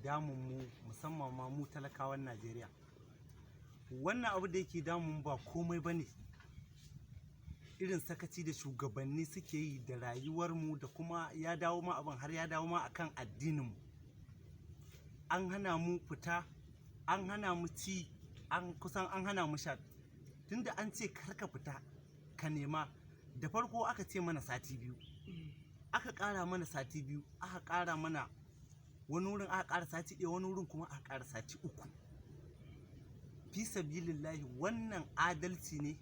damun mu, musamman ma mu talakawan Najeriya. Wannan abu da yake damun ba komai ba ne irin sakaci da shugabanni suke yi da rayuwarmu, da kuma ya dawo ma abin har ya dawo ma akan addininmu. An hana mu fita, an hana mu ci, an kusan an hana mu sha. Tunda an ce kar ka fita ka nema, da farko aka ce mana sati 2, aka ƙara mana sati 2, aka ƙara mana wani wurin aka ƙara sati 1, wani wurin kuma aka ƙara sati 3. Fi sabilillahi, wannan adalci ne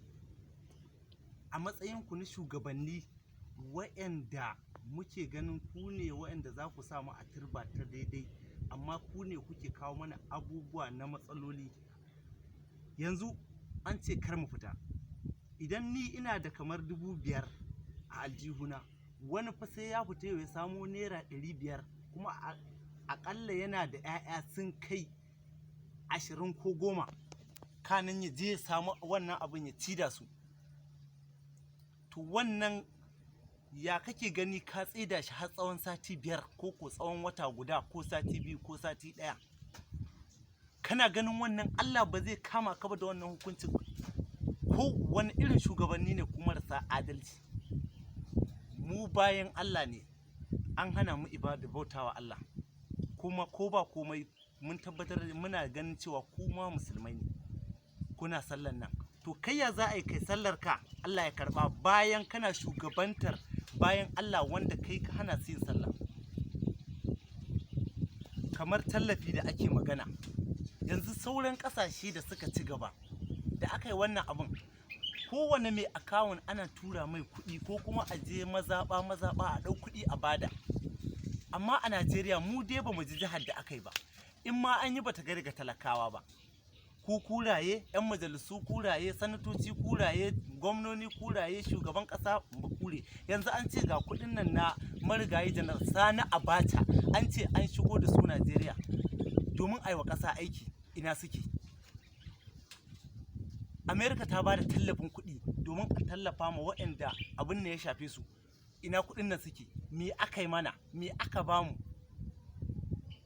a matsayinku na shugabanni wa'yanda muke ganin ku ne wa'yanda za ku sa mu a turba ta daidai, amma ku ne kuke kawo mana abubuwa na matsaloli? Yanzu an ce kar mu fita. Idan ni ina da kamar 5,000 a aljihuna, wani fa sai ya fita yau ya samo naira 500, kuma aƙalla yana da 'ya'ya sun kai 20 ko 10, kanin ya je ya samu wannan abin ya ci da su. To, wannan ya kake gani ka tsaida shi har tsawon sati 5 ko tsawon wata guda ko sati 2 ko sati 1? Kana ganin wannan Allah ba zai kama ka ba da wannan hukuncin? Ko wani irin shugabanni ne ku marasa adalci? Mu bayan Allah ne, an hana mu ibada, bautawa Allah. Kuma ko ba komai, mun tabbatar muna ganin cewa ku ma musulmai ne, kuna sallan nan. To, kai ya za a yi kai sallar ka Allah ya karba, bayan kana shugabantar bayan Allah wanda kai ka hana su yin sallah? Kamar tallafi da ake magana yanzu, sauran ƙasashe da suka ci gaba, da aka yi wannan abin, kowane mai account ana tura mai kuɗi, ko kuma a je mazaɓa mazaɓa a ɗau kuɗi a bada. Amma a Najeriya mu dai ba mu ji jihar da aka yi ba. In ma an yi, bata ga daga talakawa ba. Ku kuraye, 'yan majalisu kuraye, sanatoci kuraye, gwamnoni kuraye, shugaban ƙasa ba kure. Yanzu an ce ga kuɗin nan na marigayi Janar Sani Abacha, an ce an shigo da su Najeriya domin a yi wa ƙasa aiki. Ina suke? Amerika ta ba da tallafin kuɗi domin a tallafa ma waɗanda abin ne ya shafe su. Ina kuɗin nan suke? Me aka yi mana? Me aka bamu?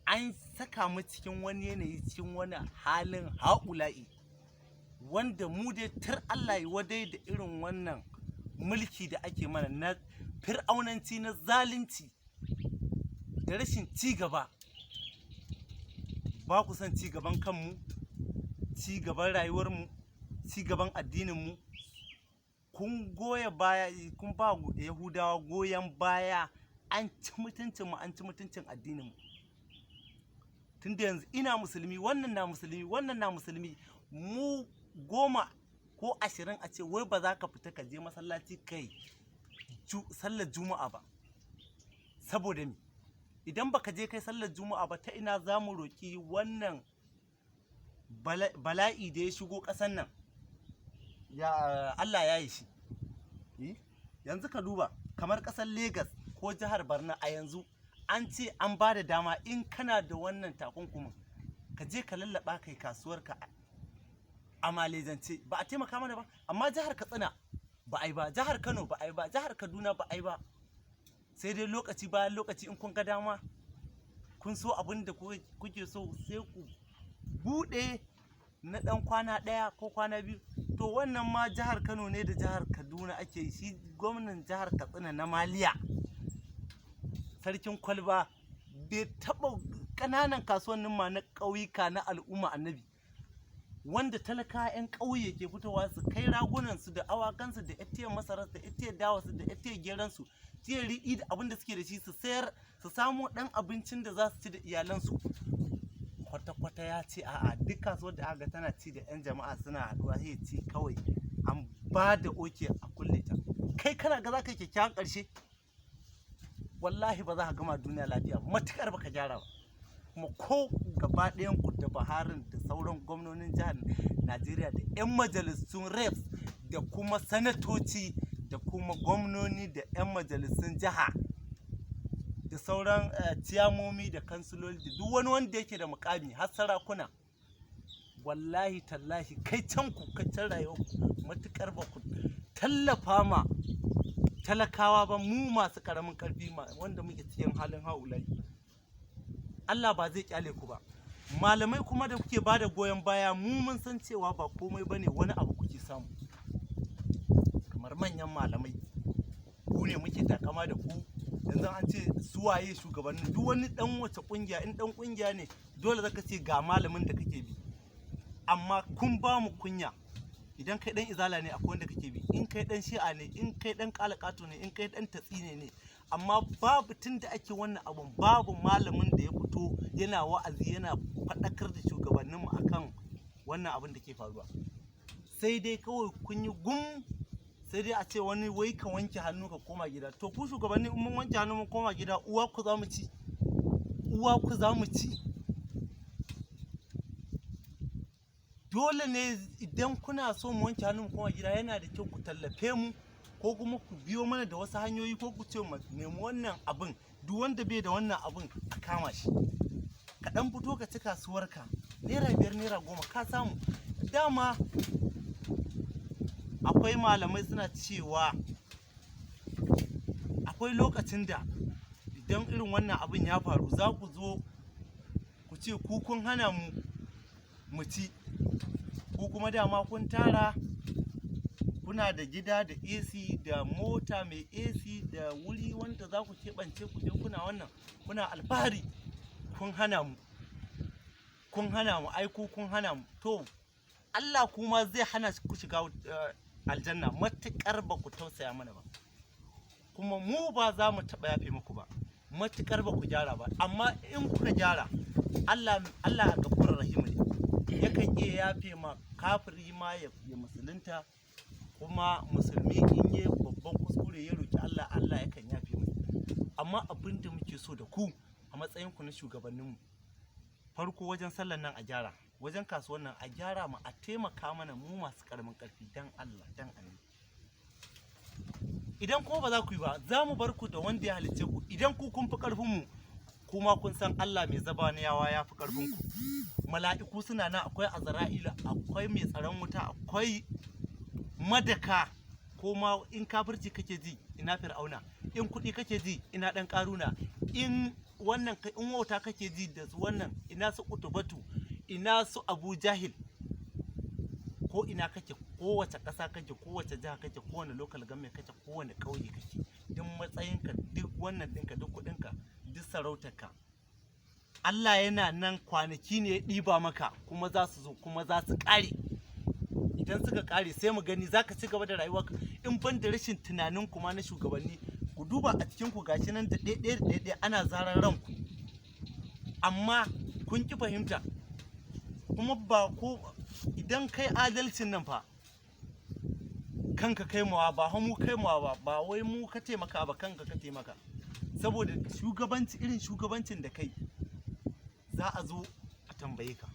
An saka mu cikin wani yanayi, cikin wani halin ha'ula'i, wanda mu dai tir Allah ya wadai da irin wannan mulki da ake mana na fir'aunanci, na zalunci da rashin ci gaba. Ba ku son ci gaban kanmu, ci gaban rayuwarmu, ci gaban addininmu. Kun goya baya, kun ba Yahudawa goyon baya, an ci mutuncinmu, an ci mutuncin addininmu. Tunda yanzu ina musulmi, wannan na musulmi, wannan na musulmi, mu 10 ko 20, a ce wai ba za ka fita ka je masallaci kai sallar Juma'a ba. Saboda me? Idan baka je kai sallar Juma'a ba, ta ina za mu roƙi wannan bala'i da ya shigo ƙasan nan ya Allah ya yi shi? Yanzu ka duba kamar ƙasar Legas ko jihar Barna, a yanzu an ce an ba da dama, in kana da wannan takunkumin, ka je ka lallaba kai kasuwarka a malejance. Ba a taimaka mana ba. Amma jihar Katsina ba a yi ba, jihar Kano ba a yi ba, jihar Kaduna ba a yi ba. Sai dai lokaci bayan lokaci, in kun ga dama, kun so abin da kuke so, sai ku buɗe na ɗan kwana 1 ko kwana 2. To, wannan ma jihar Kano ne da jihar Kaduna ake yi. Shi gwamnan jihar Katsina na Maliya, sarkin kwalba, bai taɓa ƙananan kasuwannin ma na ƙauyuka na al'umma annabi, wanda talaka 'yan ƙauye ke fitowa su kai ragunansu da awakansu da etiyar masararsu da etiyar dawarsu da etiyar geransu, tiyar riɗi da abin da suke da shi, su sayar su samo ɗan abincin da za su ci da iyalansu. Kwata-kwata ya ce a'a, duk kasuwar da aka ga tana ci da 'yan jama'a suna haɗuwa, sai ya ce kawai an ba da okay a kulle ta. Kai kana ga za ka yi kyakkyawan ƙarshe? Wallahi ba za ka gama duniya lafiya ba matuƙar baka gyara ba. Kuma ko gaba ɗayan ku, da Buharin da sauran gwamnonin jihar Najeriya da 'yan majalisun reps da kuma sanatoci da kuma gwamnoni da 'yan majalisun jiha da sauran ciyamomi da kansiloli da duk wani wanda yake da mukami, har sarakuna, wallahi tallahi, kai can ku, kai can rayuwarku, matukar ba ku tallafa ma talakawa ba, mu masu karamin karfi wanda muke cikin halin haulayi. Allah ba zai kyale ku ba. Malamai kuma da kuke bada goyon baya, mu mun san cewa ba komai bane, wani abu kuke samu. Kamar manyan malamai, ku ne muke takama da ku. Yanzu an ce suwaye shugabannin duk wani dan wace kungiya, in dan kungiya ne dole zaka ce ga malamin da kake bi. Amma kun ba mu kunya. Idan kai dan izala ne, akwai wanda kake bi, in kai dan shi'a ne, in kai dan kalakato ne, in kai dan tatsine ne. Amma babu, tun da ake wannan abun, babu malamin da ya fito yana wa'azi, yana faɗakar da shugabanninmu akan wannan abin da ke faruwa. Sai dai kawai kun yi gum, sai dai a ce wani wai ka wanke hannu ka koma gida. To ku shugabanni, in mun wanke hannu mun koma gida, uwa ku za mu ci, uwa ku za mu ci. Dole ne idan kuna so mu wanke hannu mu koma gida, yana da kyau ku tallafe mu, ko kuma ku biyo mana da wasu hanyoyi, ko ku ce mu nemi wannan abin. Duk wanda bai da wannan abin, a kama shi. Ka dan fito ka ci kasuwarka, ₦5, ₦10 ka samu. Dama akwai malamai suna cewa akwai lokacin da idan irin wannan abin ya faru, za ku zo ku ce ku kun hana mu mu ci, ku kuma dama kun tara, kuna da gida da AC da mota mai AC da wuri wanda za ku keɓance ku je kuna wannan, kuna alfahari, kun hana mu, kun hana mu, ai ku kun hana mu. To Allah kuma zai hana ku shiga aljanna matuƙar ba ku tausaya mana ba. Kuma mu ba za mu taɓa yafe muku ba matuƙar ba ku gyara ba. Amma in kuka gyara, Allah, Allah gafurur rahim ne, yakan iya yafe ma kafiri ma ya musulunta. Kuma musulmi in yi babban kuskure ya roki Allah, Allah yakan yafe mai. Amma abin da muke so da ku a matsayin ku na shugabanninmu, farko wajen sallan nan a gyara, wajen kasuwan nan a gyara mu, a taimaka mana mu masu karamin karfi, dan Allah dan annabi. Idan kuma ba za ku yi ba, za mu bar ku da wanda ya halicce ku. Idan ku kun fi karfin mu, kuma kun san Allah mai zabaniyawa ya fi karfin ku. Mala'iku suna nan, akwai azra'ila, akwai mai tsaron wuta, akwai madaka. Ko ma in kafirci kake ji, ina fir'auna, in kuɗi kake ji, ina ɗan ƙaruna, in wannan, in wauta kake ji da su wannan, ina su utubatu, ina su abu jahil. Ko ina kake, kowace ƙasa kake, kowace jiha kake, kowane local government kake, kowane ƙauye kake, duk matsayinka, duk wannan ɗinka, duk kuɗinka, duk sarautarka, Allah yana nan. Kwanaki ne ya ɗiba maka, kuma za su zo, kuma za su ƙare. Idan suka ƙare, sai mu gani za ka ci gaba da rayuwa. In ban da rashin tunanin kuma na shugabanni, ku duba a cikin ku gashi nan da ɗaya da ɗaya ana zarar ranku, amma kun ki fahimta. Kuma ba ko idan kai adalcin nan fa, kanka kai mawa, ba mu kai mawa ba, ba wai mu ka taimaka ba, kanka ka taimaka. Saboda shugabanci, irin shugabancin da kai, za a zo a tambaye ka.